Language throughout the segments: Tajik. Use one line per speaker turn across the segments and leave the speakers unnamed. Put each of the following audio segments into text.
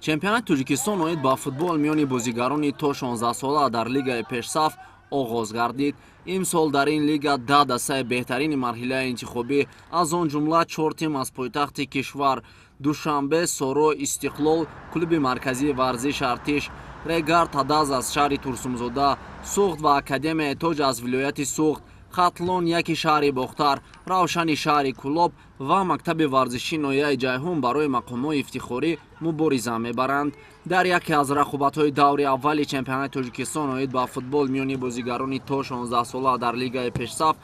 Чемпионати Тоҷикистон оид ба футбол миёни бозигарони то 16 сола дар лигаи пешсаф оғоз гардид. Имсол дар ин лига 10 дастаи беҳтарини марҳилаи интихобӣ, аз он ҷумла чор тим аз пойтахти кишвар: Душанбе, Соро, Истиқлол, клуби марказии варзиш Артиш, Регар Тадаз аз шаҳри Турсунзода, Суғд ва Академияи Тоҷ аз вилояти Суғд, Хатлон яки шаҳри Бохтар, Равшани шаҳри Кӯлоб ва мактаби варзишии ноҳияи Ҷайҳун барои мақомҳои ифтихорӣ мубориза мебаранд. Дар яке аз рақобатҳои даври аввали чемпионати Тоҷикистон оид ба футбол миёни бозигарони то 16 сола дар лигаи пешсаф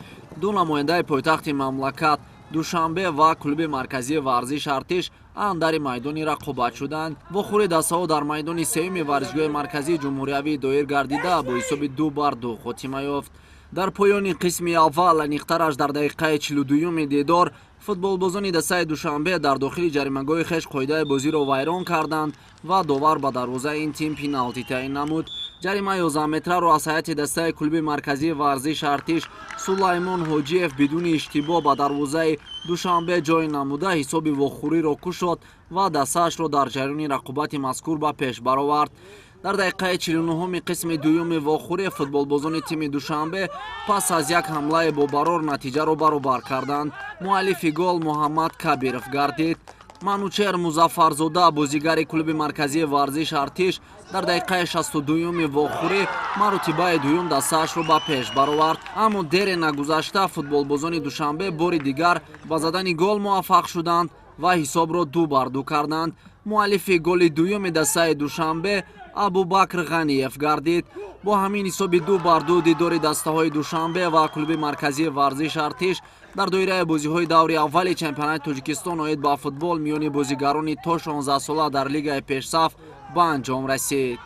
ду намояндаи пойтахти мамлакат, Душанбе ва клуби марказии варзиш Артиш, андари майдони рақобат шуданд. Вохӯри дастаҳо дар майдони сеюми варзишгоҳи марказии ҷумҳуриявӣ доир гардида, бо ҳисоби 2-2 хотима ёфт. Дар поёни қисми аввал, аниқтараш дар дақиқаи 42-юми дидор, футболбозони дастаи Душанбе дар дохили ҷаримагоҳи хеш қоидаи бозиро вайрон карданд ва довар ба дарвозаи ин тим пеналти таъин намуд. Ҷаримаи 11 метраро аз ҳайати дастаи клуби марказии варзиш Артиш Сулаймон Ҳоҷиев бидуни иштибоҳ ба дарвозаи Душанбе ҷой намуда, ҳисоби вохӯриро кушод ва дастаашро дар ҷараёни рақобати мазкур ба пеш баровард. Дар дақиқаи 49-уми қисми дуюми вохӯрӣ футболбозони тими Душанбе пас аз як ҳамлаи бобарор натиҷаро баробар карданд. Муаллифи гол Муҳаммад Кабиров гардид. Манучер Музаффарзода, бозигари клуби марказии варзиш Артиш, дар дақиқаи 62-юми вохӯрӣ маротибаи дуюм дастаашро ба пеш баровард. Аммо дере нагузашта футболбозони Душанбе бори дигар ба задани гол муваффақ шуданд ва ҳисобро 2-2 карданд. Муаллифи голи дуюми дастаи Душанбе Абубакр Ғаниев гардид. Бо ҳамин ҳисоби 2-2 дидори дастаҳои Душанбе ва клуби марказии варзиш Артиш дар доираи бозиҳои даври аввали чемпионати Тоҷикистон оид ба футбол миёни бозигарони то 16 сола дар лигаи пешсаф ба анҷом расид.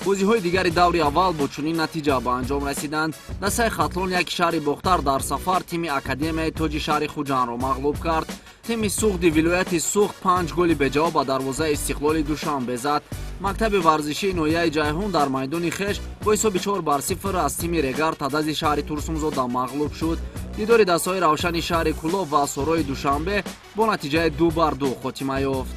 Бозиҳои дигари даври аввал бо чунин натиҷа ба анҷом расиданд. Дастаи Хатлон яки шаҳри Бохтар дар сафар тими Академияи Тоҷи шаҳри Хуҷандро мағлуб кард. Тими Суғди вилояти Суғд панҷ голи беҷавоб ба дарвозаи Истиқлоли Душанбе зад. Мактаби варзишии ноҳияи Ҷайҳун дар майдони хеш бо ҳисоби 4-0 аз тими Регар Тадази шаҳри Турсунзода мағлуб шуд. Дидори дастаҳои Равшани шаҳри Кӯлоб ва Сорои Душанбе бо натиҷаи 2-2 хотима ёфт.